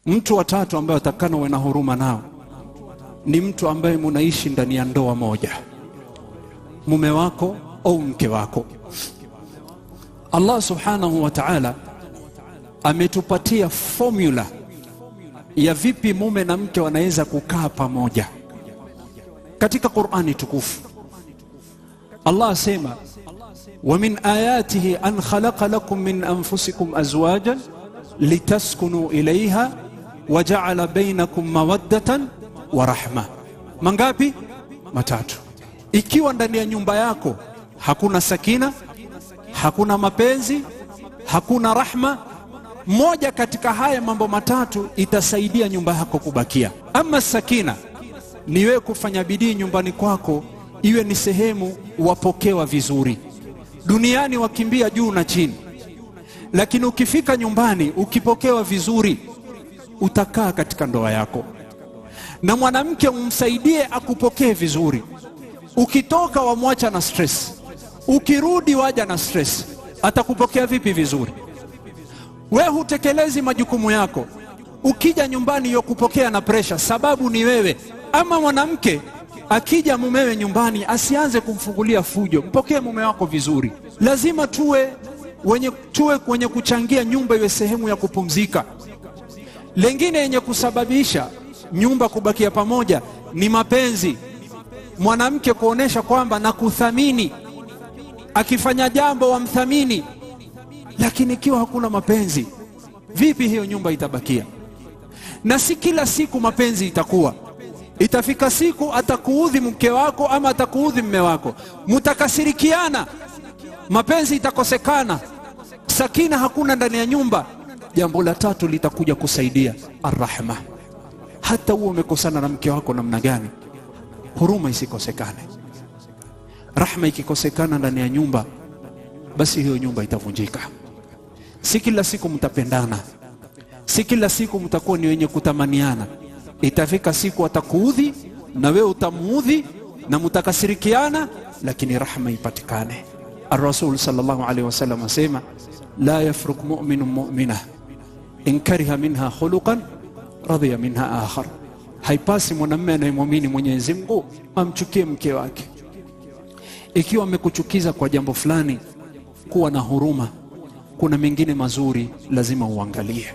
Mtu wa tatu ambaye atakana uwe na huruma nao ni mtu ambaye munaishi ndani ya ndoa moja, mume wako au mke wako. Allah subhanahu wa ta'ala ametupatia formula ya vipi mume na mke wanaweza kukaa pamoja katika Qur'ani tukufu. Allah asema, wa min ayatihi an khalaqa lakum min anfusikum azwajan litaskunu ilayha wa ja'ala bainakum mawaddatan wa rahma. Mangapi? Matatu. Ikiwa ndani ya nyumba yako hakuna sakina, hakuna mapenzi, hakuna rahma, moja katika haya mambo matatu itasaidia nyumba yako kubakia. Ama sakina ni wewe kufanya bidii nyumbani kwako iwe ni sehemu wapokewa vizuri. Duniani wakimbia juu na chini, lakini ukifika nyumbani ukipokewa vizuri utakaa katika ndoa yako. Na mwanamke umsaidie akupokee vizuri. Ukitoka wamwacha na stress, ukirudi waja na stress, atakupokea vipi vizuri? We hutekelezi majukumu yako, ukija nyumbani yokupokea na pressure, sababu ni wewe. Ama mwanamke akija mumewe nyumbani asianze kumfungulia fujo, mpokee mume wako vizuri. Lazima tuwe wenye kuchangia nyumba iwe sehemu ya kupumzika. Lengine yenye kusababisha nyumba kubakia pamoja ni mapenzi. Mwanamke kuonesha kwamba nakuthamini, akifanya jambo wamthamini. Lakini ikiwa hakuna mapenzi, vipi hiyo nyumba itabakia? Na si kila siku mapenzi itakuwa. Itafika siku atakuudhi mke wako ama atakuudhi mme wako, mutakasirikiana, mapenzi itakosekana, sakina hakuna ndani ya nyumba. Jambo la tatu litakuja kusaidia, arrahma. Hata uwe umekosana na mke wako namna gani, huruma isikosekane. Rahma ikikosekana ndani ya nyumba, basi hiyo nyumba itavunjika. Si kila siku mtapendana, si kila siku mtakuwa ni wenye kutamaniana. Itafika siku atakuudhi na wewe utamuudhi na mtakasirikiana, lakini rahma ipatikane. Ar-Rasul sallallahu alaihi wasallam asema, la yafruk mu'minun mu'mina in kariha minha khuluqan radhiya minha akhar. Haipasi mwanamume anayemwamini Mwenyezi Mungu amchukie mke wake. Ikiwa amekuchukiza kwa jambo fulani, kuwa na huruma. Kuna mengine mazuri lazima uangalie.